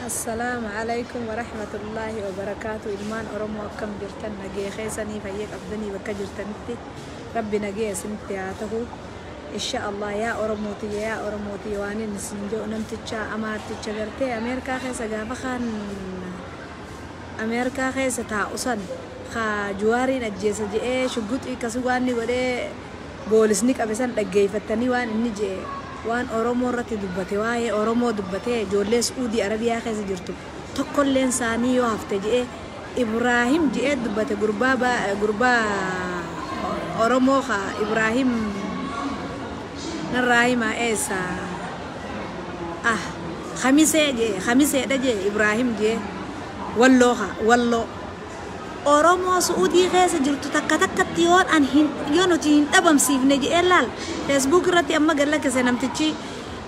Assalaamu alaikum warahmatullaahi wabarakaatu. Ilmaan Oromoo, akkam jirtan? Nagee keessanii, fayyee qabdanii? Bakka jirtanitti Rabbi nagee isinitti haa ta'u. Insha Allah, yaa Oromootiyya, yaa Oromootiyya, waan inni isin jedhu, namticha amaarticha gartee Ameerikaa keessa gaafa kaan Ameerikaa keessa taa'u san ka Juwaariin ajjeesa je'ee shugguxii akkasii waan inni godhee boolisni qabe san dhaggeeffattanii, waan inni je'e, waan Oromoo irratti dubbate, waa'ee Oromoo dubbatee, ijoollee Suudii Arabiyaa keessa jirtu tokkolleen isaanii yoo hafte je'ee Ibraahim je'ee dubbate. Gurbaa Oromoo ka Ibraahim narraa himaa, eessa, ah, Khamisee je'e, Khamiseedha je'e, Ibraahim je'e, Walloo ka Walloo. Oromoo Su'uudii keessa jirtu takka takkatti yoo an hin yoo nuti hin dhabamsiifne je'ee, laal, Facebook irratti amma gallakkise namtichi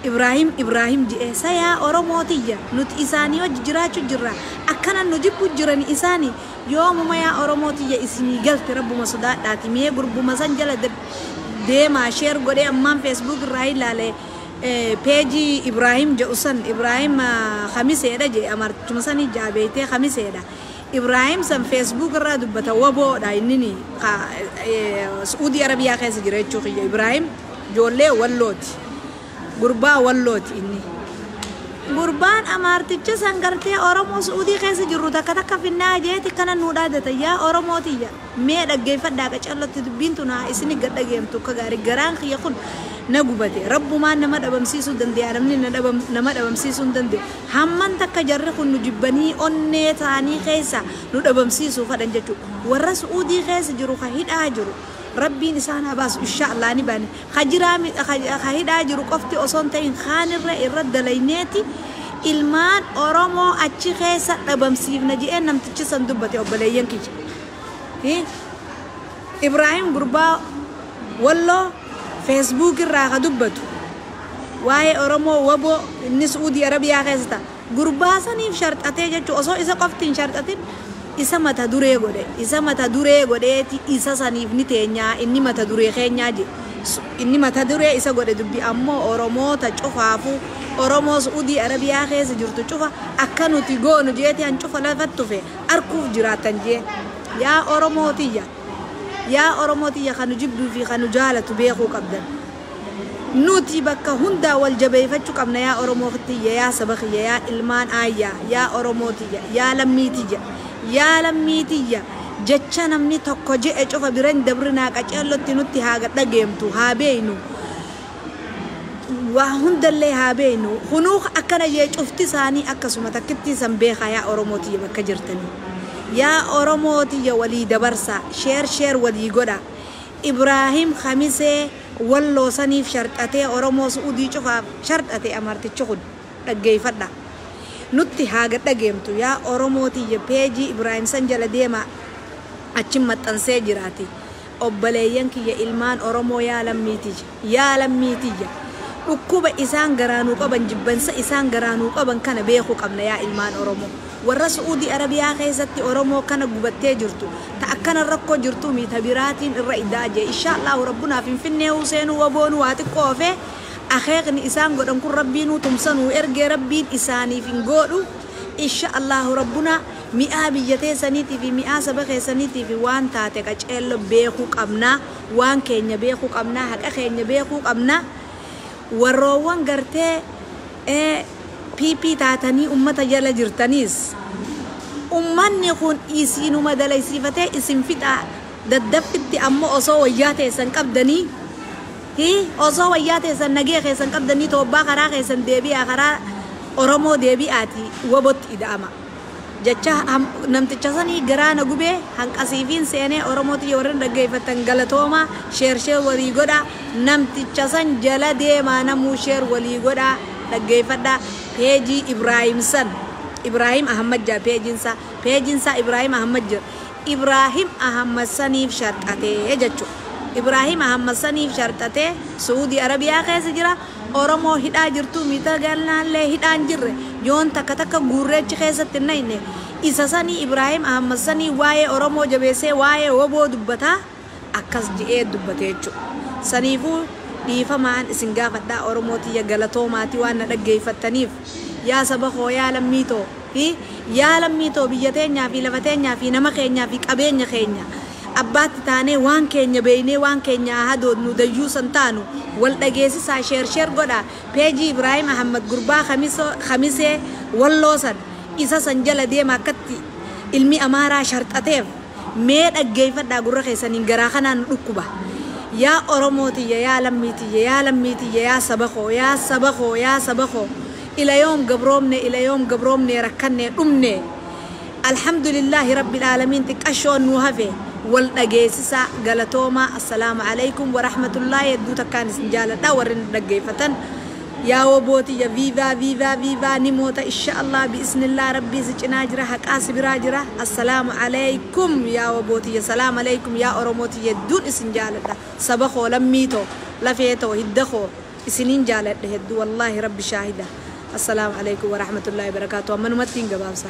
Ibraahim Ibraahim je'e. Sayaa Oromootiyya, nuti isaanii wajji jiraachuu jirra, akkana nu jibbu jirani isaanii yoomuma. Yaa Oromootiyya, isinii galte, Rabbuma sodaadhaati mee gurbuma san jala deemaa. Share godhee ammaan Facebook irraa ilaale, peejii Ibraahim jedhu san. Ibraahim Khamiseedha jedhe, amartuma sanii jaabeeytee Khamiseedha. Ibraahim san Facebook irraa dubbata, waboodha innini, Suudii Arabiyaa keessa jira jechuu kiyya. Ibraahim ijoollee Wallooti. Gurbaa Wallooti inni. Gurbaan amaarticha san gartee Oromoo Suudii keessa jirru takka takka finnaa jeeti kana nuu dhaadata. Yaa Oromootiyya, mee dhaggeeffadhaa qacallotti, dubbiin tun haa isini gad dhageemtu akka gaarii. Garaan kiyya kun na gubate. Rabbumaan nama dhabamsiisuu danda'a, namni nama dhabamsiisuu hin danda'u. Hamman takka jarri kun nu jibbanii onnee ta'anii keessa nu dhabamsiisuu fadhan jechuudha. Warra Su'uudii keessa jiru ka hidhaa jiru, Rabbiin isaan haa baasu, insha Allah ni baane. Ka jiraa, ka hidhaa jiru qofti osoo hin ta'in, kaanirra irra dalayneeti ilmaan Oromoo achi keessa dhabamsiifna jedhee namtichi san dubbate, obboleeyyan kiyya. Ibraahim gurbaa Walloo Facebook irraa ka dubbatu waa'ee Oromoo, waboo, inni Suudii Arabiyaa keessa ta'a. Gurbaa saniif sharxatee jechuun osoo isa qofti hin sharxatin, isa mata duree godhe, isa mata duree godheeti, isa saniif ni teenyaa, inni mata duree keenyaa jedhe. Inni mata duree isa godhe dubbi ammoo Oromoota cufaafuu, Oromoo Suudii Arabiyaa keessa jirtu cufa akka nuti goonu jeeti han cufa lafatti tufe arkuuf jiraatan jee. Yaa Oromootiyya, yaa Oromootiyya, kan nu jibbuu fi kan nu jaalatu beekuu qabdan. Nuti bakka hundaa wal jabeeffachuu qabna. Yaa Oromootiyya, yaa saba kiyya, yaa ilmaan aayyaa, yaa Oromootiyya, yaa lammiitiyya, yaa lammiitiyya, jecha namni tokko je'e cufa biran dabrinaa, qaceellotti nutti haa dhageemtu, haa beeynu, waa hundallee haa beeynu. Kunuu akkana jee, cufti isaanii akkasuma takkitti san beekaa. Yaa Oromootiyya, bakka jirtanii, yaa Oromootiyya, walii dabarsaa, share share walii godha. Ibraahim Khamisee Walloo saniif sharxatee Oromoo Su'uudii cufaaf sharxate amartichi kun, dhaggeeffadha. Nutti haa dhageemtu, yaa Oromootiyya, peejii Ibraahim san jala deemaa, achi maxxansee jiraati. Obboleeyyan kiyya, ilmaan Oromoo, yaa lammiitiyya, yaa lammiitiyya, dhukkuba isaan garaanuu qaban, jibbansa isaan garaanuu qaban kana beekuu qabna. Yaa ilmaan Oromoo, warra Su'uudii Arabiyaa keessatti Oromoo kana gubattee jirtu, ta akkana rakkoo jirtu miita biraatiin irra idaa jee, insha Allahu Rabbunaaf Finfinnee seenuu waboonuu waa xiqqoo ofee akeekni isaan godhan kun Rabbiinuu tumsanuu ergee, Rabbiin isaaniif hin godhu, insha Allahu Rabbuna. Mi'aa biyya teessaniitii fi mi'aa saba keessaniitii fi waan taate qaceello beekuu qabnaa, waan keenya beekuu qabnaa, haqa keenya beekuu qabnaa. Warroowwan gartee PP taatanii ummata jala jirtaniis, ummanni kun isinuma dalaysiifatee isin fixaa daddaffitti. Ammoo osoo wayyaa teessan qabdanii, osoo wayyaa teessan, nagee keessan qabdanii, toobbaa karaa keessan deebi'aa, karaa Oromoo deebi'aati, wabotti ida'ama. Jecha namticha sanii garaa na gubee hanqasiifiin seenee. Oromooti, warreen dhaggeeffattan galatoomaa, share share walii godhaa, namticha san jala deemaa, namuu share walii godhaa, dhaggeeffadhaa. Peejii Ibraahim san, Ibraahim Ahmad jaa peejiinsaa, peejiinsaa Ibraahim Ahmad jira. Ibraahim Ahmad saniif sharxatee jechuudha. Ibraahim Ahmad saniif sharxatee Suudii Arabiyaa keessa jira. Oromoo hidhaa jirtu miita galnaallee hidhaan jirre yoon takka takka guurreechi keessatti hin nayne, isa sanii Ibraahim Ahmad sanii waa'ee Oromoo jabeessee waa'ee woboo dubbataa akkas je'ee dubbate jechuudha. Saniifuu dhiifamaan isin gaafadhaa, Oromootiyya, galatoomaatii waan na dhaggeeffattaniif. Yaa saba koo, yaa lammii too, yaa lammii too, biyya teenyaa fi lafa teenyaa fi nama keenyaa fi qabeenya keenya abbaatti taanee, waan keenya beeynee, waan keenya hadoodnu dayyuu san taanu wal dhageessisaa. Share share godha. Peejii Ibraahim Ahmad, gurbaa Khamisee Walloo san, isa san jala deema. Akkatti ilmi Amaaraa sharxateef mee dhaggeeffadhaa gurra keessaniin. Garaa kanaan nu dhukkuba. Yaa Oromootiyya, yaa lammiitiyya, yaa lammiitiyya, yaa saba koo, yaa saba koo, yaa saba koo, ila yoom gabroomne? Ila yoom gabroomne, rakkanne, dhumne? Alhamdulillahi rabbil aalamiin, xiqqashoon nu hafe. Wal dhageessisaa. Galatoomaa. Assalaamu alaikum warahmatullaahi. Hedduu takkaan isin jaaladha warri nu dhaggeeffatan. Yaa wobootiyya, viva, viva, viva! Ni moota, insha Allah, biisnillah. Rabbii si cinaa jira, haqaa si biraa jira. Assalaamu alaikum, yaa wobootiyya. Salaam alaikum, yaa Oromootiyya. Hedduun isin jaaladha. Saba koo, lammii too, lafee too, hidda koo, isiniin jaaladha hedduu. Wallaahi, rabbi shaahida. Assalaamu alaikum warahmatullaahi wabarakaatu. Ammanumatti hin gabaabsa.